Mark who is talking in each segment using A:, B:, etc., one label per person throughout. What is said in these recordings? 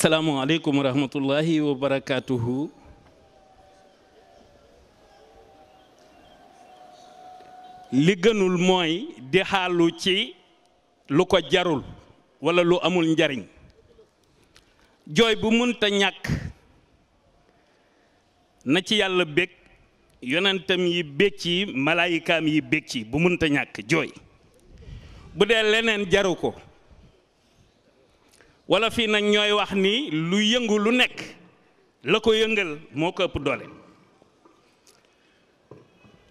A: Assalamualaikum warahmatullahi wabarakatuh. Li gënul mooy di xaalu ci lu ko jarul wala lu amul njariñ jooy bu munta ñàkk na ci yàlla bég yonentam yi bég ci malaayikaam yi bég ci bu munta ñàkk jooy bu dee leneen jaru ko wala fii nag ñooy wax ni lu yëngu lu nekk la ko yëngal moo ko ëpp doole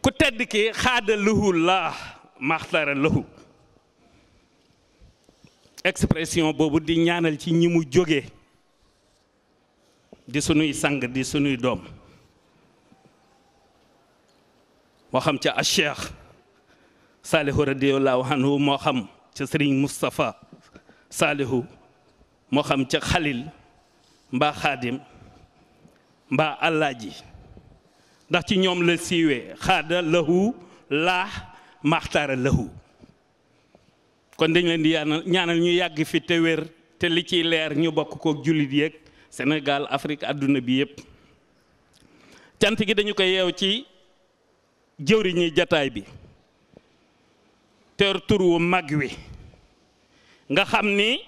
A: ku tedd ki xaada lahu laa maxtara lahu expression boobu di ñaanal ci ñi mu jóge di sunuy sang di sunuy doom moo xam ca Cheikh Saalihu radiyallahu anhu moo xam ca Sëriñ Moustapha Saalihu moo xam ca Xalil mbaa Xaadim mbaa Allaaji ndax ci ñoom la siiwee xaada lahu laa maxtaara lahu kon dañ leen di ñaanal ñu yàgg fi te wér te li ciy leer ñu bokk kook jullit yeeg Sénégal Afrique àdduna bi yépp cant gi dañu ko yeew ci jëwriñi jataay bi ter tur wu mag wi nga xam ni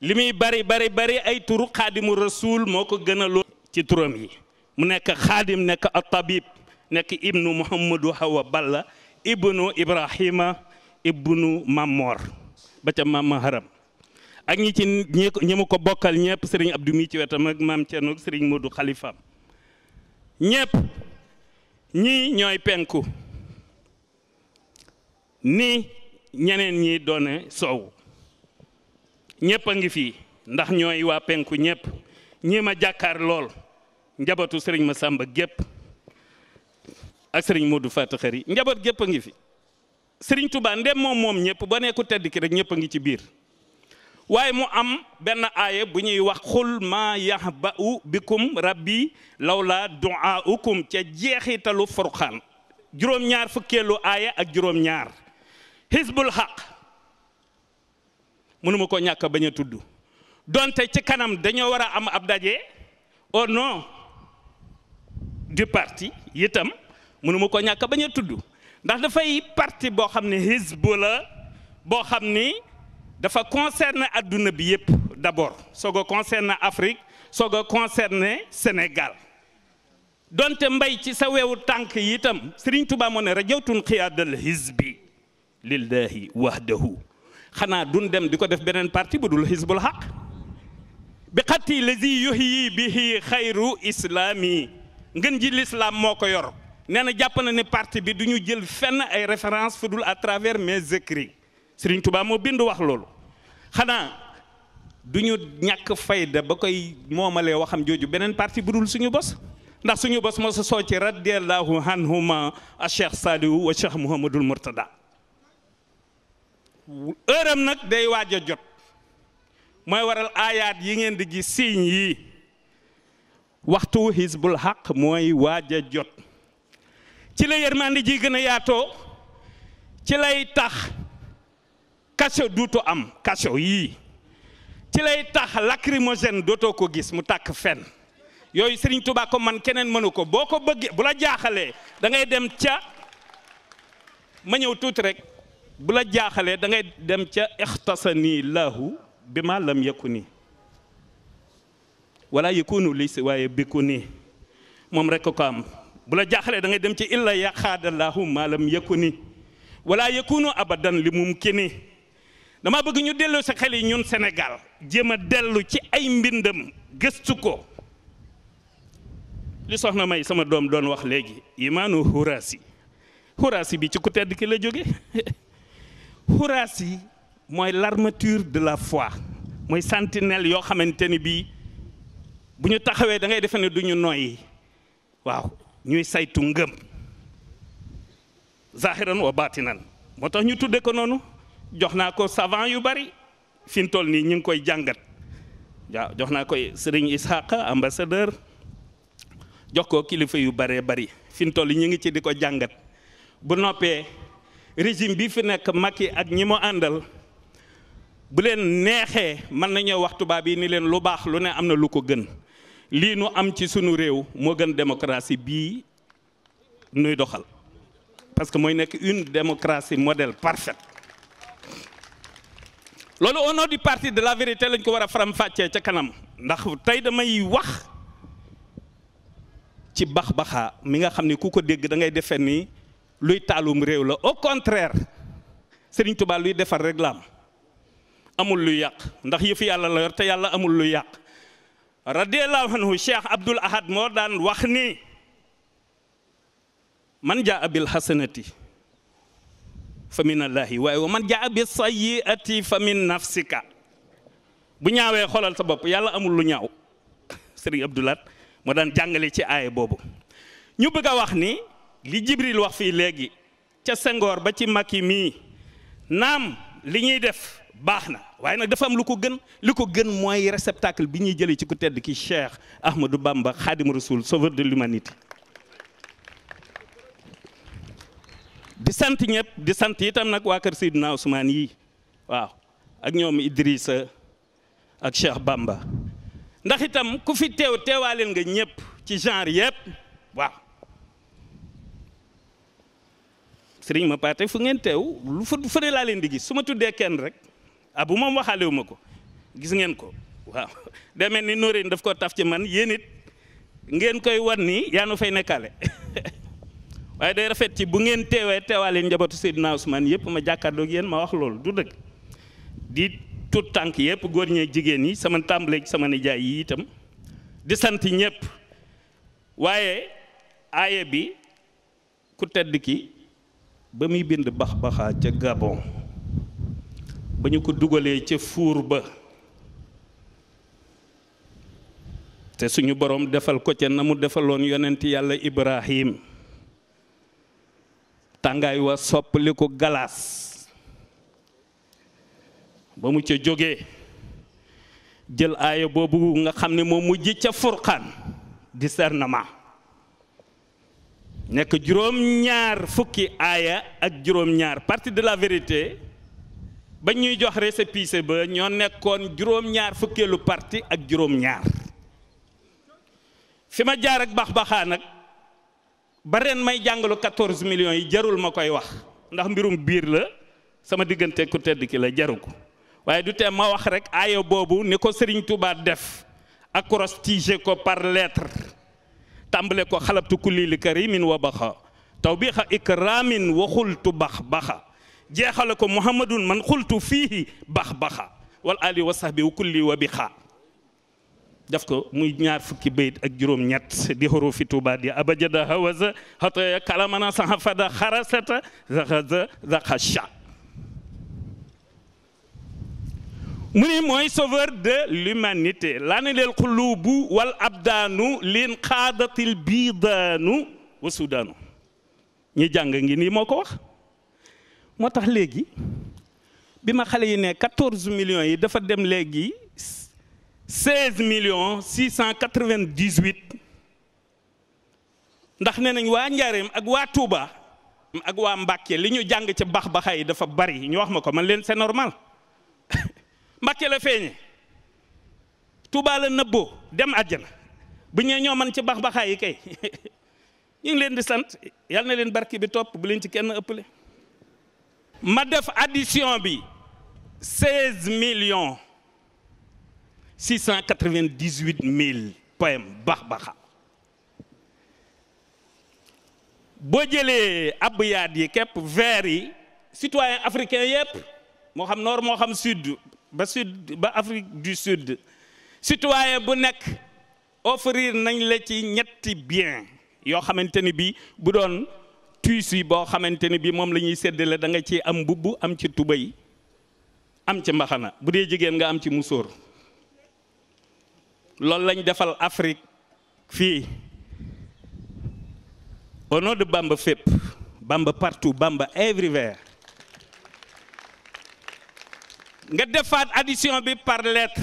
A: li muy bari ay turu xaadimu rasuul moo ko gën a loo ci turam yi mu nekk xaadim nekk at-tabib nekk ibnu muhammadu hawa balla ibnu ibrahima ibnu mamor ba ca mama haram ak ñi ci ñi mu ko bokkal ñëpp sëriñ abdou mi ci wetam ak maam Cerno sëriñ Modou xalifaam ñëpp ñii ñooy penku ni ñeneen ñi doone soow ñëpp a ngi fii ndax ñooy waa penku ñëpp ñii ma jàkkaar lool njabootu sëriñ Masamba gépp ak sëriñ Modou Fatou Khari njaboot gépp a ngi fi sëriñ Touba ndem moom ñëpp ba ne ku tedd ki rek ñëpp a ngi ci biir waaye mu am benn aaya bu ñuy wax xul ma yahba'u bikum rabbi lawla du'aukum ca jeexitalu Furqaan juróom-ñaar fukkeelu aaya ak juróom-ñaar Hizbul Haq mënuma ko ñàkk bañ a tudd donte ci kanam dañoo war a am ab daje au nom du parti itam mënuma ko ñàkk bañ a tudd ndax dafay parti boo xam ne Hizbu la boo xam ni dafa concerner adduna bi yépp d'abord soog a concerner Afrique soog a concerner Sénégal donte mbay ci sa weewu tànk yi itam Serigne Touba moo ne rajawtun xiyaadal hizbi lillahi wahdahu xanaa duñ dem di ko def beneen parti bu dul Hizbul Haq bi xatti lazi yuhyi bihi xayru islami ngën ji l'islam moo ko yor nee na jàpp na ne parti bi du ñu jël fenn ay référence fu dul à travers mes écrits Serigne Touba moo bind wax loolu xanaa du ñu ñàkk fayda ba koy moomalee waxam jooju beneen parti bu dul suñu bos ndax suñu bos moo sa soo ci radiyallahu anhuma a Cheikh Saliou wa Cheikh Mouhamadul Mourtada heure am nag day waaj a jot mooy waral aayaat yi ngeen di gis signes yi waxtu Hizbul Haq mooy waaj a jot ci la yërmande ji gën a yaatoo ci lay tax kaso duutu am kaso yii ci lay tax lacrymogène dootoo ko gis mu tàkk fenn yooyu Serigne Touba ko man keneen mënu ko boo ko bëggee bu la jaaxalee da ngay dem ca ma ñëw tuuti rek bu la jaaxalee da ngay dem ca ixtasani lahu bi ma lam yakuni wala yakunu li si waaye bikku nii moom rek ko am bu la jaaxalee da ngay dem ci illa yaqaadallahu ma lam yakuni wala yakunu abadan li mumkini dama bëgg ñu dellu sa xel yi ñun Sénégal jéem a dellu ci ay mbindam gëstu ko li soxna May sama doom doon wax léegi imaanu Huraasi bi ci ku tedd ki la jóge Huraasi mooy l'armature de la foi mooy sentinelle yoo xamante ni bii bu ñu taxawee da ngay defe ne du ñu noyyi waaw ñuy saytu ngëm zahiran wa batinan moo tax ñu tudde ko noonu jox naa ko savant yu bari fi mu toll nii ñu ngi koy jàngat waaw jox naa koy Serigne Ishaqa ambassadeur jox ko kilifa yu baree bari fi mu toll ñu ngi ci di ko jàngat bu noppee régime bi fi nekk Macky ak ñi mu àndal bu leen neexee mën nañoo wax tubaab yi ni leen lu baax lu ne am na lu ko gën lii nu am ci sunu réew moo gën démocratie bii nuy doxal parce que mooy nekk une démocratie modèle parfaite loolu au nom du parti de la vérité lañ ko war a faram-fàccee ca kanam ndax tey damay wax ci bax-baxaa mi nga xam ne ku ko dégg da ngay defee ni luy taalum réew la au contraire Serigne Touba luy defar rek la am amul luy yàq ndax yëfi yàlla la yor te yàlla amul luy yàq radiyallahu anhu Cheikh Abdoul Ahad moo daan wax ni man jaa bil hasanati fa min allahi waaye wa man jaa bis sayyiati fa min nafsika bu ñaawee xoolal sa bopp yàlla amul lu ñaaw Serigne Abdoul Ahad moo daan jàngale ci aaya boobu ñu bëgg a wax ni li Jibril wax fii léegi ca Senghor ba ci Macky mii naam li ñuy def baax na waaye nag dafa am lu ko gën li ko gën mooy réceptacle bi ñuy jëlee ci ku tedd ki Cheikh Ahmadou Bamba Khadim Rasoul sauveur de l'humanité di sant ñëpp di sant itam nag waa kër Seydina Ousmane yi waaw ak ñoom Idrissa ak Cheikh Bamba ndax itam ku fi teewaaleen nga ñëpp ci genre yëpp waaw Serigne ma paate fu ngeen teew lu fa ne laa leen di gis su ma tuddee kenn rek bu moom waxaalewu ma ko gis ngeen ko waaw day mel ni Noreyni daf ko taf ci man yéen it ngeen koy wan ni yaa nu fay nekkaale waaye day rafet ci bu ngeen teewaaleen njabootu Seydina Ousmane yëpp ma jàkkaarloog yéen ma wax loolu du dëgg di tout tànk yëpp góor ñee jigéen yi sama tàmbaleeg sama nijaay yi itam di sant ñëpp waaye aaye bi ku tedd ki ba muy bind bax-baxaa ca Gabon ba ñu ko dugalee ca fuur ba te suñu borom defal ko ca na mu defaloon yonent yàlla Ibrahim tàngaay wa soppali ko galaas ba mu ca jógee jël aaya boobu nga xam ne moo mujj ca Furqaan discernement nekk juróom-ñaar fukki aaya ak juróom-ñaar parti de la vérité ba ñuy jox récépissé ba ñoo nekkoon juróom-ñaar fukkeelu parti ak juróom-ñaar fi ma jaar ak bax-baxaa nag ba ren may jàngalu 14 millions yi jarul ma koy wax ndax mbirum biir la sama diggante ku tedd ki la jaru ko waaye du tee ma wax rek aaya boobu ni ko Serigne Touba def acrostiché ko par lettre tàmbale ko xalabtu kulli li karimin wa baxa tawbixa ikramin wa xultu bax baxa jeexale ko muhammadun man xultu fiihi bax baxa wal ali wa sahbi wa kulli wa bixa def ko muy ñaar fukki bayit ak juróom-ñett di xurufi Tuuba di abajada hawaza hataya kalamana sahafada xarasata zaxaza zaxasha mu ni mooy sauveur de l'humanité laani leel xulubu wal abdaanu lin xaadatil biidaanu wa sudaanu ñi jàng ngi nii moo ko wax. moo tax léegi bi ma xale yi ne 14 millions yi dafa dem léegi 16 millions 698 ndax nee nañ waa Njaareem ak waa Touba ak waa Mbàkke li ñu jàng ci bax-baxa yi dafa bari ñu wax ma ko man leen c'est normal Mbàkke la feeñe Touba la nëbboo dem àjjana bu ñee ñoo man ci bax-baxa yi kay ñu ngi leen di sant yal na leen barki bi topp bu leen ci kenn ëppale. ma def addition bi 16 millions 698 000 poèmes bax-baxa boo jëlee abyaat yi képp vers yi citoyen africain yëpp moo xam nord moo xam sud ba Afrique du Sud citoyen bu nekk offrir nañ la ci ñetti bien yoo xamante ni bi bu doon tuuti boo xamante ni bi moom la ñuy séddale da nga ci am mbubb am ci tubéy am ci mbaxana bu dee jigéen nga am ci musóor loolu lañ defal Afrique fii au nom de Bamba fépp Bamba partout Bamba everywhere nga defaat addition bi par lettre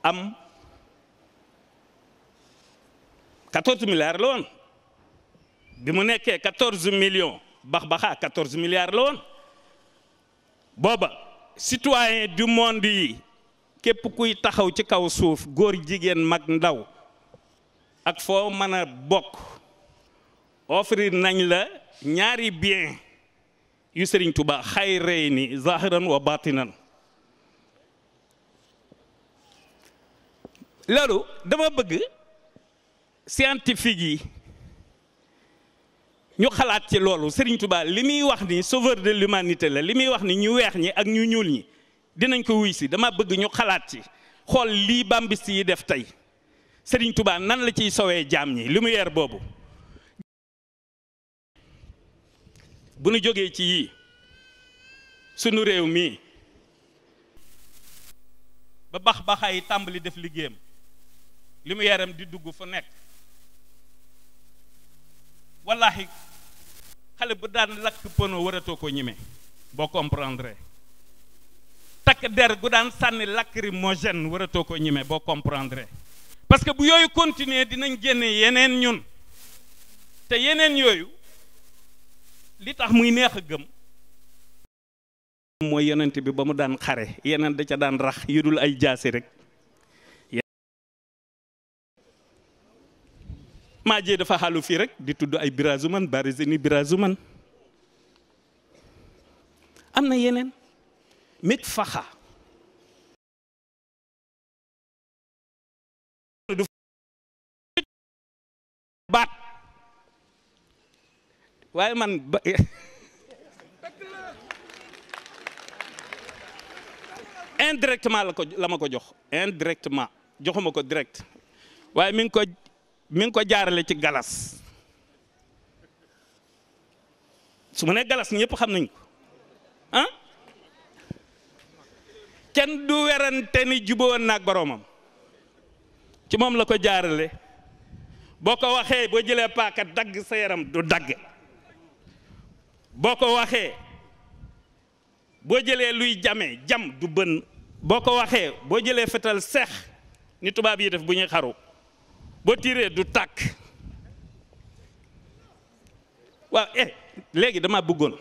A: am 14 milliards la woon bi mu nekkee 14 millions bax-baxa 14 milliards la woon booba citoyen du monde yi képp kuy taxaw ci kaw suuf góor jigéen mag ndaw ak foo mën a bokk offrir nañ la ñaari bien yu Sëriñ Tuba xayrayni zahiran wa batinan loolu dama bëgg scientifique yi ñu xalaat ci loolu Sëriñ Tuba li muy wax ni sauveur de l'humanité la li muy wax ni ñu weex ñi ak ñu ñuul ñi dinañ ko wuy si dama bëgg ñu xalaat ci xool lii bambiste yi def tey Sëriñ Tuba nan la ciy sowee jaam ñi lumière boobu bu nu jógee ci yii sunu réew mii ba bax-baxa yi tàmbali def liggéeyam lumière am di dugg fu nekk wallahi xale bu daan lakk pono waratoo ko ñime boo comprendre takk der gu daan sànni lacrymogène waratoo ko ñime boo comprendre parce que bu yooyu continuer dinañ génne yeneen ñun te yeneen yooyu li tax muy neex a gëm mooy yonent bi ba mu daan xare yeneen da ca daan rax yu dul ay jaasi rek maa jee dafa xaalu fii rek di tudd ay birazuman barizini birazuman am na yeneen mig faxa baat waaye man indirectement la ma ko jox indirectement joxuma ko direct waaye mi ngi ko jaarale ci galas su ma nee galas ñëpp xam nañ ko ah kenn du werante ni jubóon naag boroomam ci moom la ko jaarale boo ko waxee boo jëlee paaka dagg sa yaram du dagg boo ko waxee boo jëlee luy jam du bën boo ko waxee boo jëlee fetal seex ni tubaab yi def bu ñuy xaru boo tiiree du tàkk waaw léegi dama bëggoon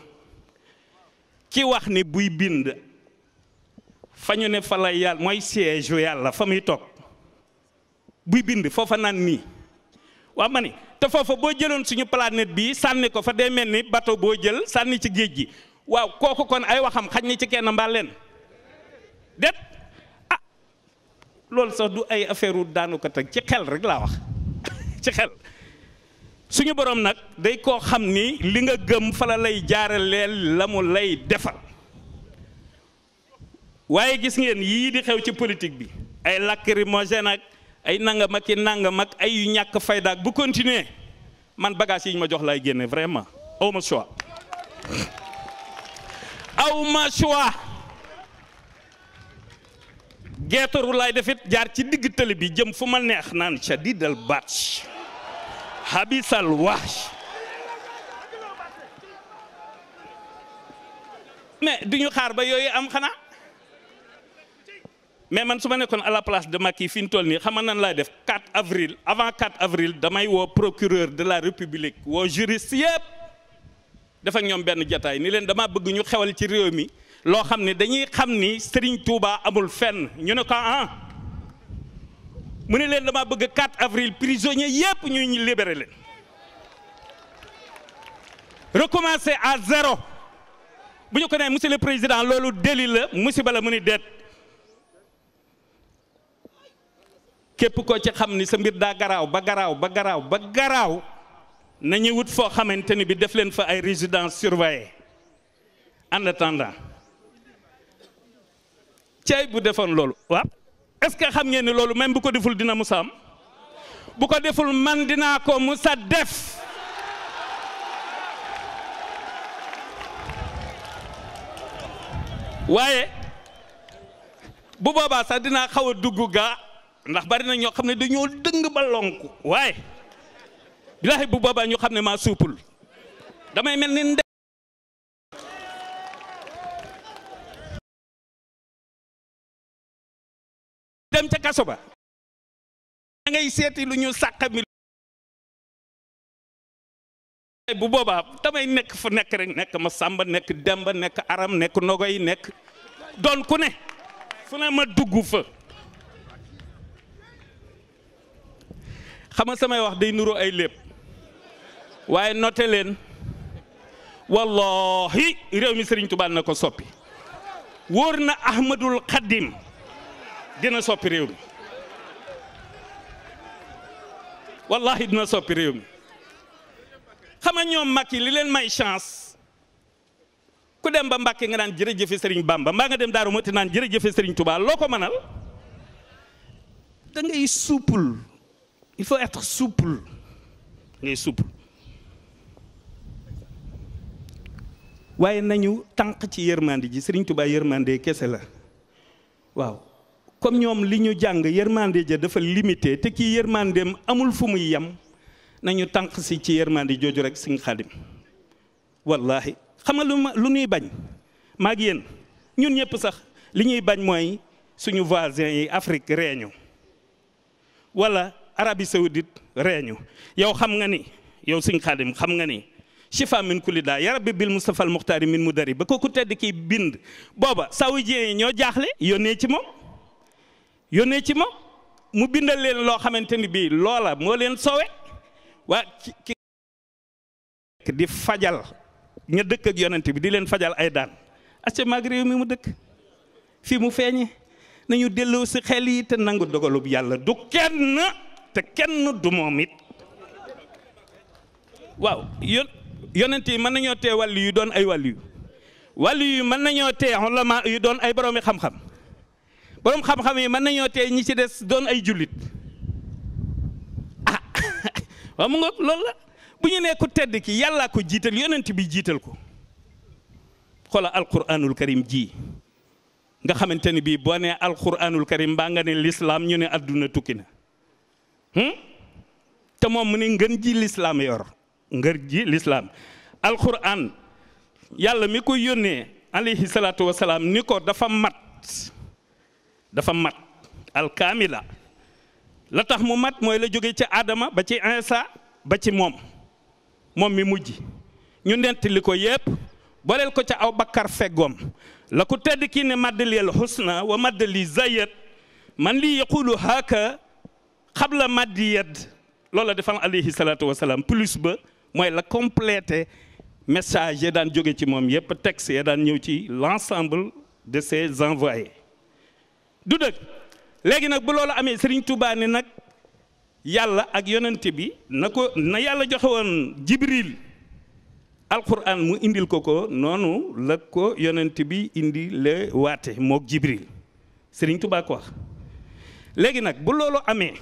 A: ki wax ni buy bind fa ñu ne fa la yàlla mooy siège yu yàlla fa muy toog buy bind foofa naan nii waaw ma ni te foofa boo jëloon suñu planète bi sànni ko fa day mel ni bateau boo jël sànni ci géej gi waaw kooku kon ay waxam xaj ni ci kenn mbaa leen det ah loolu sax du ay affaire u daanu ko teg ci xel rek laa wax ci xel suñu borom nag day koo xam ni li nga gëm fa la lay jaaraleel la mu lay defal waaye gis ngeen yii di xew ci politique bi ay lacrymogène ak ay nangam ak i nangam ak ay yu ñàkk fayda ak bu continuer man bagage yi ñu ma jox laay génne vraiment aw ma choix aw ma choix geetaru laay defit jaar ci digg tëli bi jëm fu ma neex naan shadidal batsh habisal wahsh mais duñu xaar ba yooyu am xanaa mais man su ma nekkoon à la place de Macky fi ñu toll nii xam nga nan laay def 4 avril avant 4 avril damay woo procureur de la république woo juriste yëpp def ak ñoom benn jataay ni leen dama bëgg ñu xewal ci réew mi loo xam ne dañuy xam ni Serigne Touba amul fenn ñu ne ko mu ne leen dama bëgg 4 avril prisonniers yëpp ñu libéré leen recommencer à zéro bu ñu ko nee monsieur le président loolu délit la musiba la mu ni deet képp ko ci xam ni sa mbir daa garaaw ba garaaw ba garaaw ba garaaw nañu wut foo xamante ni bi def leen fa ay résidence surveillée en attendant cey bu defoon loolu waaw est-ce que xam ngeen ni loolu même bu ko deful dina musa am bu ko deful man dinaa ko musa def waaye bu boobaa sax dinaa xaw a dugg gaa ndax bari na ñoo xam ne dañoo dëng ba lonku waaye bilaahi bu boobaa ñu xam ne maa suupul damay mel ni dem ca kaso ba da ngay seeti lu ñu sàqami bu boobaa damay nekk fu nekk rek nekk ma sàmba nekk demba nekk aram nekk nogoy nekk doon ku ne fu ne ma dugg fa xam nga samay wax day nuroo ay lépp waaye noté leen wallahi réew mi Serigne Touba na ko soppi wóor na Ahmadul Xadim dina soppi réew mi wallahi dina soppi réew mi xam nga ñoom Macky li leen may chance ku dem ba Mbàkke nga naan jërëjëfe Serigne Bamba mbaa nga dem Daaru Muxti naan jërëjëfe Serigne Touba loo ko mënal da ngay souple il faut être souple ngay souple waaye nañu tànq ci yërmande ji Serigne Touba yërmande kese la waaw comme ñoom li ñu jàng yërmande ja dafa limité te kii yërmandeem amul fu muy yem nañu tànq si ci yërmande jooju rek Serigne Khadim wallahi xam nga lu ñuy bañ maag yéen ñun ñëpp sax li ñuy bañ mooy suñu voisins yi Afrique reeñu wala Arabie Saoudite reeñu yow xam nga ni yow Serigne Khadim xam nga ni shifa min kulli daa ya rabbi bil Mustafa al Muxtaari min mudari ba kooku tedd kii bind booba saoudien yi ñoo jaaxle yónnee ci moom mu bindal leen loo xamante ni bii loola moo leen sowe waa ki di fajal ña dëkk ak yonent bi di leen fajal ay daan acca maag réew mi mu dëkk fii mu feeñe nañu delloo si xel yi te nangu dogalub yàlla du kenn te kenn du moom it waaw yonent yi mën nañoo tee wàllu yu doon ay wàllu yu mën nañoo tee ulama yu doon ay boroomi xam-xam borom xam-xam yi mën nañoo tee ñi ci des doon ay jullit ah waaw mu nga loolu la bu ñu nee ku tedd ki yàllaa ko jiital yonent bi jiital ko xoola alquranul karim ji nga xamante ni bii boo nee alquranul karim mbaa nga ne l'islam ñu ne adduna tukki na te moom mu ne ngën ji l'islam yor ngër ji l'islam alquran yàlla mi ko yónnee alayhi salaatu wasalaam ni ko dafa mat alkaamila la tax mu mat mooy la jóge ci Adama ba ci Insa ba ci moom mi mujj ñu nettali ko yépp booleel ko ca aw bakkar feggoom la ko tedd kii ne maddaliyal husna wa maddali zayat man lii yaqulu haaka xabla maddiyat loolu la defal alayhi salaatu wasalaam plus ba mooy la complété message yi daan jóge ci moom yépp texte yi daan ñëw ci l'ensemble de ses envoyés du dëgg léegi nag bu loolu amee Serigne Touba ne nag yàlla ak yonent bi na yàlla joxe woon Jibril alquran mu indil ko noonu la ko yonent bi indi le waate mook Jibril Sëriñ Tuubaa ko wax. léegi nag bu loolu amee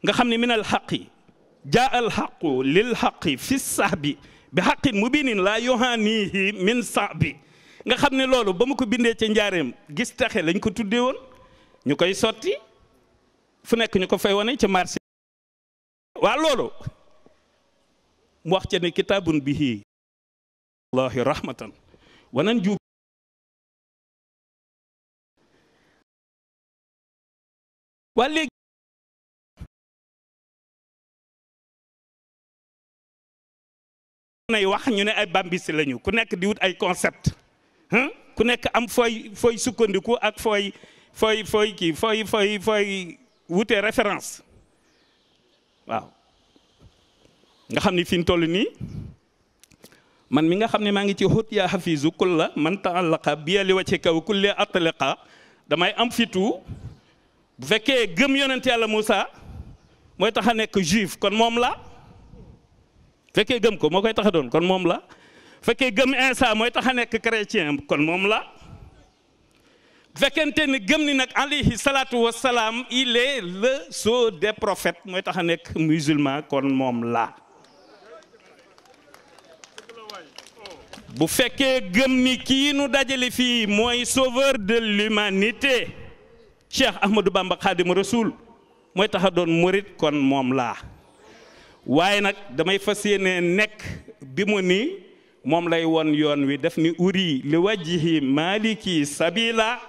A: nga xam ne minal xaqi jaa al xaqu lil xaqi fi sahbi bi xaqin mubinin laa yohanihi min sahbi nga xam ne loolu ba mu ko bindee ca njaareem gis taxe lañ ko tuddee woon ñu koy sotti fu nekk ñu ko fay wane ca marché. waa loolu mu wax ca ne kitaabun bihi allahi rahmatan wanan ju waa léegi nay wax ñu ne ay bambisi lañu ku nekk di wut ay concept ku nekk am fooy sukkandiku ak fooy wutee référence waaw nga xam ni fi ñu toll nii man mi nga xam ne maa ngi ci xut yaa xafiisu kulla man taallaqa bi li wacce kaw kulli atlaqa damay am fitu bu fekkee gëm yonent yàlla Moussa mooy tax a nekk juif kon moom la fekkee gëm ko moo koy tax a doon kon moom la fekkee gëm Insa mooy tax a nekk chrétien kon moom la fekkente ni gëm ni nag alayhi salaatu wassalaam il est le sceau des prophètes mooy tax a nekk musulman kon moom la bu fekkee gëm ni kii nu dajale fii mooy sauveur de l'humanité Cheikh Ahmadou Bamba Khadim Rasoul mooy tax a doon murit kon moom laa waaye nag damay fas yéene nekk bi mu ni moom lay won yoon wi def ni uri li wajhi maliki sabila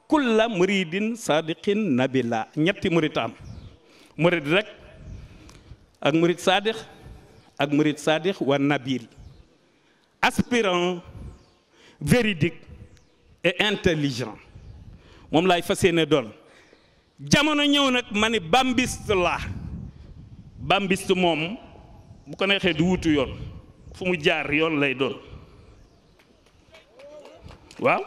A: kulla muridin sadiqin nabila ñetti murit am murit rek ak murit sadiq ak murit sadiq wa nabil aspirant véridique et intelligent moom laay fas yéene doon jamono ñëw nag ma ni bambiste la bambiste moom bu ko neexee du wutu yoon fu mu jaar yoon lay doon waaw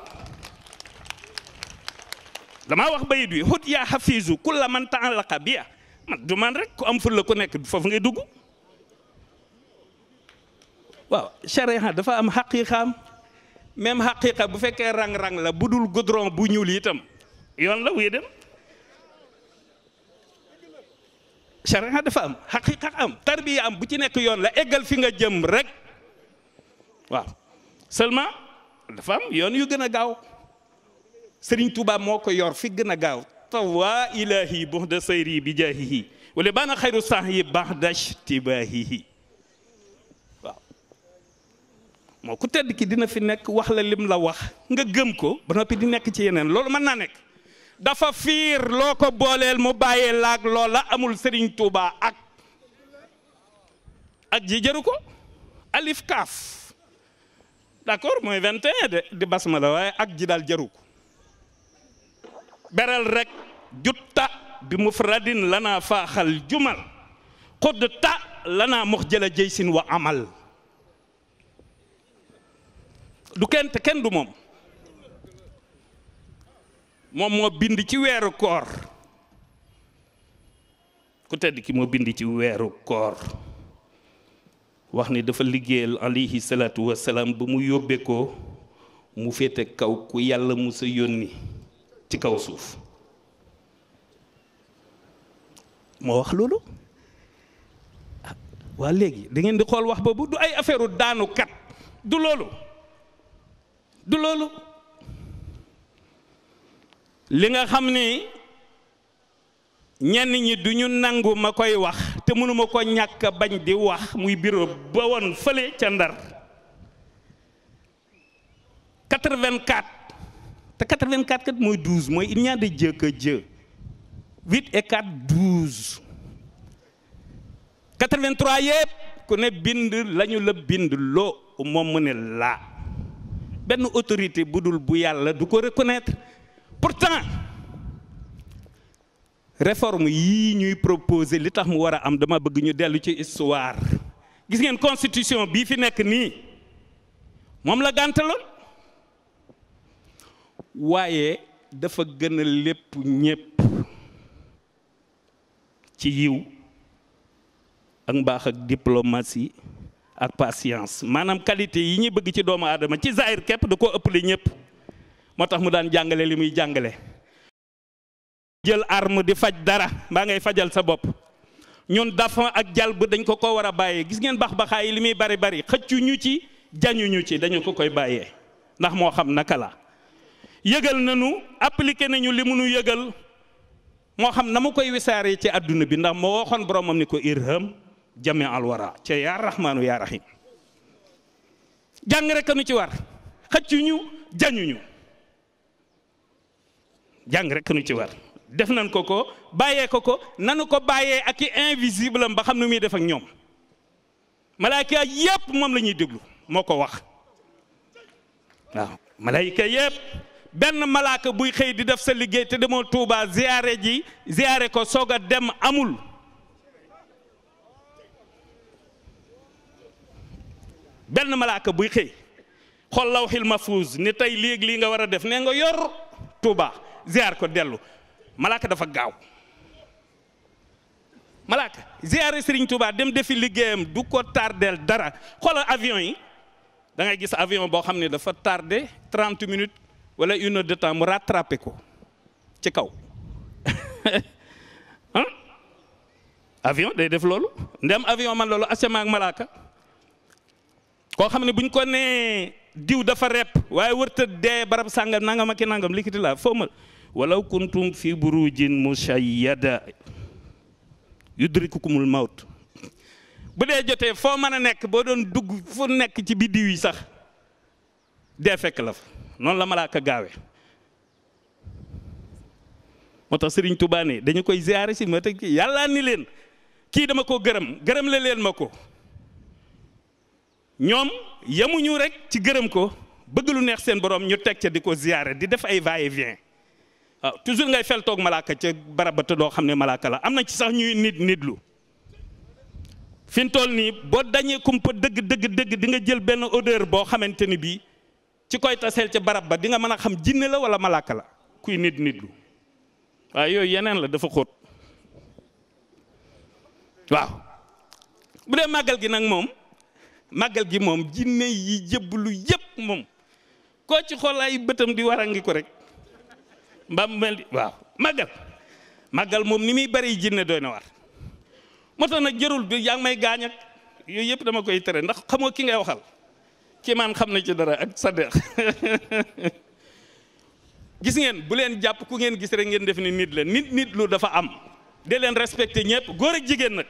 A: damaa wax bayit wi xut yaa xafiisu kulla man ta'allaqa biya man du man rek ku am ful la ku nekk foofu ngay dugg waaw charia dafa am xaqiiqaam même xaqiiqa bu fekkee rang-rang la bu dul goudron bu ñuul itam yoon la wuy dem charia dafa am xaqiiqa am tarbiya am bu ci nekk yoon la eggal fi nga jëm rek waaw seulement dafa am yoon yu gën a gaaw Sëriñ Tuubaa moo ko yor fi gën a gaaw tawa ilahi buxda sayri bi jaahihi wala baana xayru sahyi baxda ishtibaahihi waaw moo ku tedd ki dina fi nekk wax la lim la wax nga gëm ko ba noppi di nekk ci yeneen loolu mën naa nekk dafa fiir loo ko booleel mu bàyyee laag loola amul Sëriñ Tuubaa ak ji jëru ko alif kaaf d'accord mooy 21 di basmala waaye ak ji daal jëru ko beral rek jutta bi mufradin lana faaxal jumal xudd ta lana mox jëla jëysin wa amal du kenn te kenn du moom moo bind ci weeru koor ku tedd ki moo bind ci weeru koor wax ni dafa liggéeyal alayhi salaatu wassalaam ba mu yóbbee ko mu féete kaw ku yàlla musa yónni ci kaw suuf moo wax loolu waa léegi da ngeen di xool wax boobu du ay affaire u daanu kat du loolu li nga xam ni ñenn ñi du ñu nangu ma koy wax te mënuma ko ñàkk bañ di wax muy bureau ba woon fële ca Ndar 84 te 84 kat mooy 12 mooy il n'y a de Dieu que Dieu 8 et 4 12 83 yëpp ku ne bind lañu la bind loo moom mu ne laa benn autorité bu dul bu yàlla du ko reconnaître pourtant réforme yii ñuy proposer li tax mu war a am dama bëgg ñu dellu ci histoire gis ngeen constitution bii fi nekk nii moom la gàntaloon waaye dafa gën a lépp ñépp ci yiw ak mbaax ak diplomatie ak patience maanaam qualité yi ñuy bëgg ci doomu aadama ci zahir képp da koo ëppale ñëpp moo tax mu daan jàngale li muy jàngale. jël arme di faj dara mbaa ngay fajal sa bopp ñun dafa ak jalb dañ ko war a bàyyee gis ngeen bax-baxaay yi li muy bari bari xëccuñu ci jañuñu ci dañu ko koy bàyyee ndax moo xam naka la yëgal nañu appliqué nañu li munu yëgal moo xam na mu koy wisaaree ci àdduna bi ndax moo waxoon boromam ni ko irham jami alwara ca yaa rahmaanu yaa rahim jàng rek nu ci war xëccuñu jañuñu jàng rek nu ci war def nañ ko bàyyee ko nanu ko bàyyee ak i invisible am ba xam nu muy def ak ñoom malaayka yépp moom la ñuy déglu moo ko wax waaw malaayka yépp benn malaaka buy xëy di def sa liggéey te demoo Tuuba ziyaare ko soog a dem amul benn malaaka buy xëy xool lawhil mahfuuz ni tey léegi lii nga war a def nee nga yor Tuuba ziyaar ko dellu malaaka dafa gaaw malaaka ziyaare Serigne Touba dem defi liggéeyam du ko tardeel dara xoolal avion yi da ngay gis avion boo xam ne dafa tardé 30 minutes wala 1 heure de temps mu rattrapé ko ci kaw avion day def loolu ndem avion man loolu asama ak malaaka koo xam ne buñ ko nee diw dafa rep waaye wërta dee barab sàngam nangam ak nangam likiti la foo ma walaw kuntum fi burujin mushayyada yudrikukumul mawt bu dee jotee foo mën a nekk boo doon dugg fu nekk ci biddiw yi sax dee fekk la fa noonu la malaaka gaawe moo tax Sëriñ Tuubaa ne dañu koy ziyaare si ma teg yàlla ni leen kii dama ko gërëm la leen ma ko ñoom yemuñu rek ci gërëm ko bëgg lu neex seen borom ñu teg ca di ko ziyaare di def ay va et vient waaw toujours ngay fel toog malaaka ca barab ba te doo xam ne malaaka la am na ci sax ñuy nitlu fi mu toll nii boo dañee kumpa dëgg di nga jël benn odeur boo xamante ni bii ci koy taseel ca barab ba di nga mën a xam jinne la wala malaaka la kuy nitlu waaye yooyu yeneen la dafa xóot waaw bu dee màggal gi nag moom màggal gi moom jinne yi jëblu yépp moom koo ci xool ay bëtam di war a ngi ko rek mbaam mel waaw màggal moom ni muy bari jinne doy na war moo tax nag jërul bi yaa ngi may gaañ ak yooyu yëpp dama koy tere ndax xamoo ki ngay waxal kii maan xam na ci dara ak sa deex gis ngeen bu leen jàpp ku ngeen gis rek ngeen def ni nit la nit lu dafa am de leen respecté ñëpp góor ak jigéen nag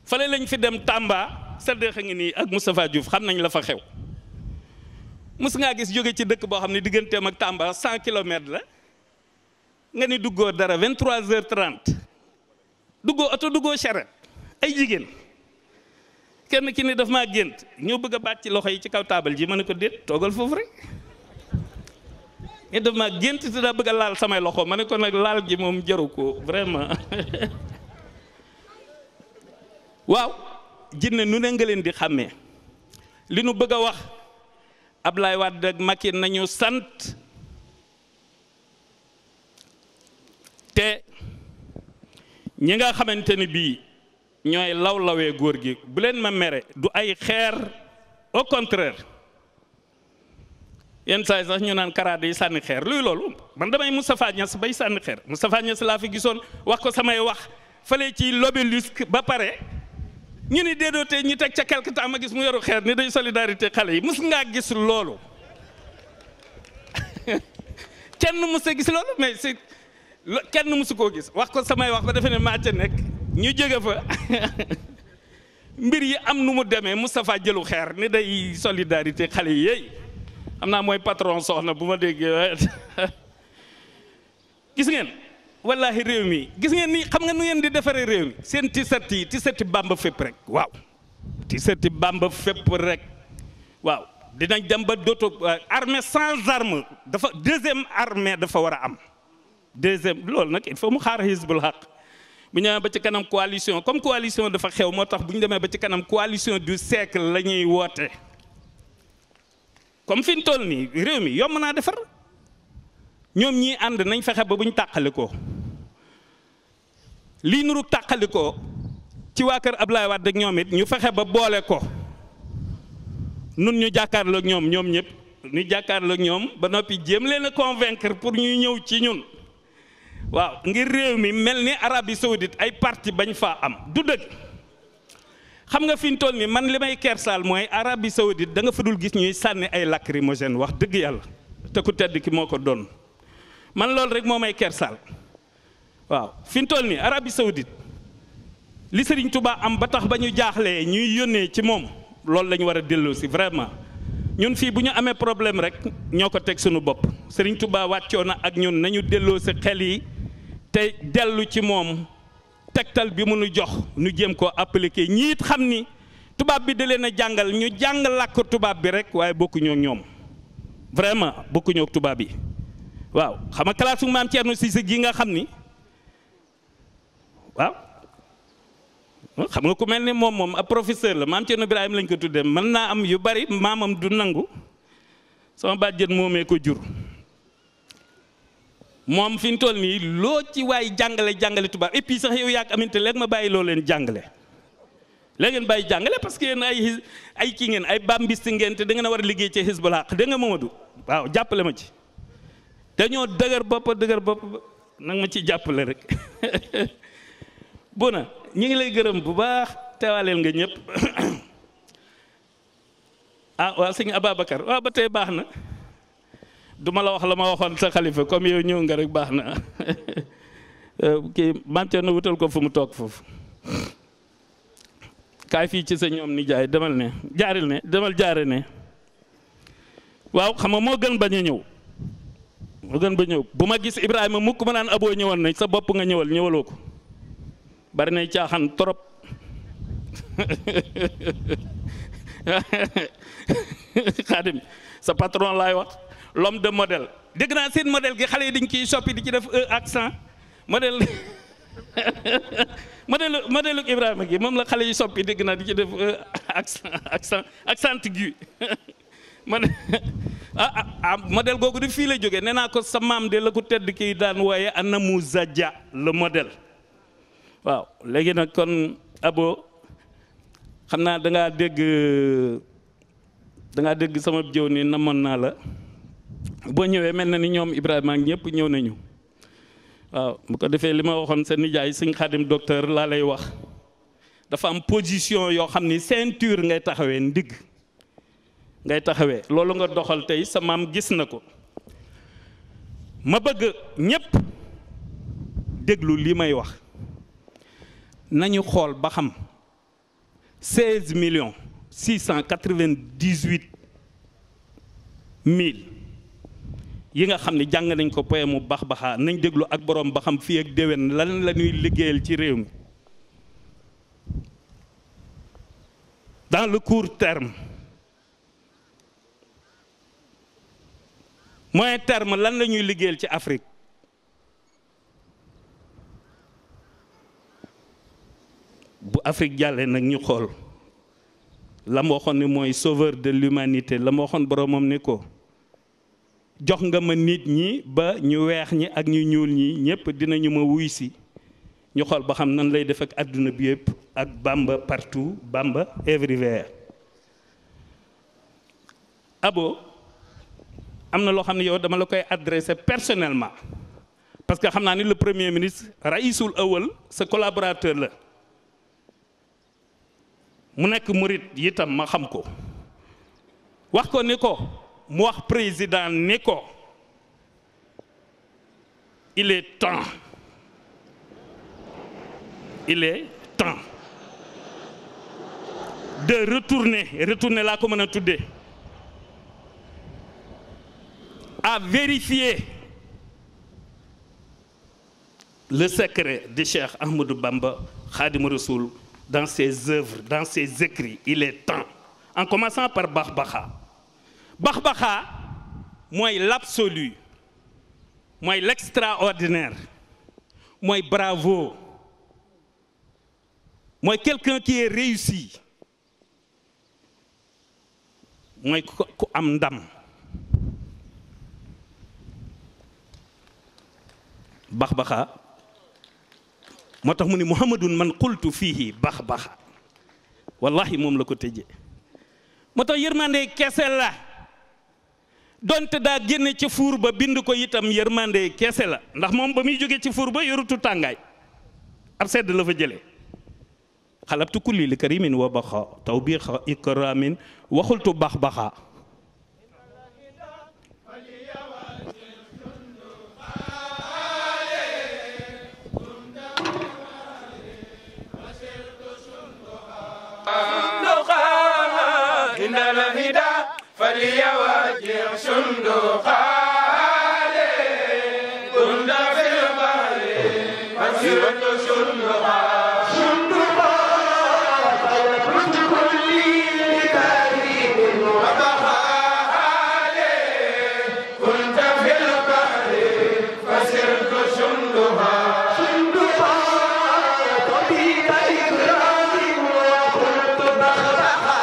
A: fale lañ fi dem Tamba sa deex a ngi nii ak Moustapha Diouf xam nañ la fa xew mus ngaa gis jóge ci dëkk boo xam ne digganteem ak Tamba 100 kilomètres la nga ni duggoo dara 23h30 duggoo oto duggoo charrette ay jigéen kenn ki ni daf maa gént ñoo bëgg a baat ci loxo yi ci kaw taabal ji ma ne ko déet toogal foofu rek ni daf maa gént te daa bëgg a laal samay loxo ma ne ko nag laal ji moom jaru ko vraiment waaw jinne nu ne nga leen di xàmmee li nu bëgg a wax Ablaye Wade ak Macky nañu sant te ñi nga xamante ni bii ñooy lawlawee góor gi bu leen ma mere du ay xeer au contraire yenn saa yi sax ñu naan karaade yi sànni xeer luy loolu man damay Moustapha Niass bay sànni xeer Moustapha Niass laa fi gisoon wax ko samay wax fale ci l'obélisque ba pare ñu ni déedoote ñu teg ca quelque temps ma gis mu yoru xeer ni day solidarité xale yi mus ngaa gis loolu kenn mus a gis loolu mais c'est kenn musu koo gis wax ko samay wax ba defe ne maa ca nekk ñu jóge fa mbir yi am nu mu demee Moustapha jëlu xeer ni day solidarité xale yi yéey xam naa mooy patron soxna bu ma déggee gis ngeen wallahi réew mi gis ngeen ni xam nga nu ngeen di defaree réew mi seen tisati Bamba fépp rek waaw tisati Bamba fépp rek waaw dinañ dem ba dootoo armée sans arme dafa deuxième armée dafa war a am deuxième loolu nag il faut mu xaar Hizbul Haq bu ñu demee ba ci kanam coalition comme coalition dafa xew moo tax bu ñu demee ba ci kanam coalition du siècle la ñuy woote comme fi ñu toll nii réew mi yomb naa defar ñoom ñii ànd nañ fexe ba bu ñu tàqalikoo lii nuru tàqalikoo ci waa kër Ablaye Wade ak ñoom it ñu fexe ba boole ko nun ñu jàkkaarloog ñoom ñoom ñëpp ñu jàkkaarloog ñoom ba noppi jéem leen a convaincre pour ñuy ñëw ci ñun waaw ngir réew mi mel ni Arabie Saoudite ay parti bañ faa am du dëgg. xam nga fi ñu toll nii man li may kersaal mooy Arabie Saoudite da nga fa dul gis ñuy sànni ay lacrymogène wax dëgg yàlla te ku tedd ki moo ko doon man loolu rek moo may kersaal waaw fi ñu toll nii Arabie Saoudite li Serigne Touba am ba tax ba ñu jaaxlee ñuy yónnee ci moom loolu la ñu war a delloo si vraiment ñun fii bu ñu amee problème rek ñoo ko teg suñu bopp Serigne Touba wàccoo na ak ñun nañu delloo si xel yi te dellu ci moom. tegtal bi mu nu jox nu jéem koo appliqué ñi it xam ni tubaab bi da leen a jàngal ñu jàng làkk tubaab bi rek waaye bokkuñoo ñoom vraiment bokkuñoo tubaab bi waaw xam nga classe maam Thierno Cissé gi nga xam ni waaw xam nga ku mel ni moom ab professeur la maam Thierno Ibrahima lañ ko tuddee mën naa am yu bari maamam du nangu sama bàjjen moomee ko jur. moom fi ñu toll nii loo ci waay jàngale tubaab et puis sax yow yaa aminte léegi ma bàyyi loo leen jàngale léegi ngeen bàyyi jàngale parce que yéen ay kii ngeen ay bambiste ngeen te da ngeen a war a liggéey ci Hizbullah dégg nga Mamadou waaw jàppale ma ci dañoo dëgër bopp nag ma ci jàppale rek bu na ñu ngi lay gërëm bu baax teewaaleel nga ñëpp ah waaw sëñ Ababacar waaw ba tey baax na duma la wax la ma waxoon sa xalifa comme yow ñëw nga rek baax na kii maam Thierno wutal ko fu mu toog foofu kaay fii ci sa ñoom ni jaay demal ne jaaril ne demal jaare ne waaw xam nga moo gën bañ a ñëw moo gën ba ñëw bu ma gis Ibrahima mukk ma naan aboo ñëwoon nañ sa bopp nga ñëwaloo ko bari nay caaxaan trop Xaadim sa patron laay wax l'homme de modèle dégg naa seen modèle gi xale yi dañ ciy soppi di ci def accent modèle modèle Ibrahima gi moom la xale yi soppi dégg naa di ci def accent aigu modèle googu di fii la jógee nee naa ko sa maam de la ko tedd kii daan wooye anamu zaja le modèle waaw léegi nag kon abo xam naa dangaa dégg sama jëw ni namoon naa la boo ñëwee mel na ni ñoom Ibrahima ak ñëpp ñëw nañu waaw bu ko defee li ma waxoon sa nijaay sëñ Xaadim docteur laa lay wax dafa am position yoo xam ni ceinture ngay taxawee ndigg ngay taxawee loolu nga doxal tey sa maam gis na ko ma bëgg ñëpp déglu li may wax nañu xool ba xam 16 millions 698 mille yi nga xam ne jàng nañ ko poème mu bax baxaa nañ déglu ak borom ba xam fii ak déwén lan la ñuy liggéeyal ci réew mi dans le court terme moyen terme lan la ñuy liggéeyal ci Afrique bu Afrique jàllee nag ñu xool la ma waxoon ne mooy sauveur de l'humanité la ma waxoon boromam ne ko jox nga ma nit ñi ba ñu weex ñi ak ñu ñuul ñi ñëpp dinañu ma wuy si ñu xool ba xam nan lay def ak àdduna bi yëpp ak Bamba partout Bamba everywhere. Abo am na loo xam ne yow dama la koy adressé personnellement parce que xam naa ni le premier ministre Raïsul Awal sa collaborateur la mu nekk murit itam ma xam ko wax ko ni ko mu wax président ni ko il est temps de retourner laa ko mën a tuddee à vérifier le secret de Cheikh Ahmadou Bamba Khadim Rassoul dans ses œuvres, dans ses écrits. Il est temps. En commençant par Bax-Baxa. Bax-Baxa, moi l'absolu, moi l'extraordinaire, moi bravo, moi quelqu'un qui est réussi, moi ku am ndam. Bax-Baxa moo tax mu ni muhammadun man qultu fiihi bax baxa wallahi moom la ko tëjee moo tax yërmande kese la donte daa génne ca fuur ba bind ko itam yërmande kese la ndax moom ba muy jógee ci fuur ba yorutu tàngaay ab sedd la fa jëlee xalabtu kulli li karimin wa baxa tawbixa ikramin waxultu bax baxa
B: فليواجه صندوقا كنت في البحر مسيرة صندوقا صندوقا كنت كل كريم وبخا كنت في البحر فسرت صندوقا صندوقا طبيب إكرام وكنت بخبخا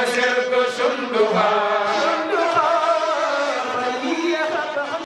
B: Circus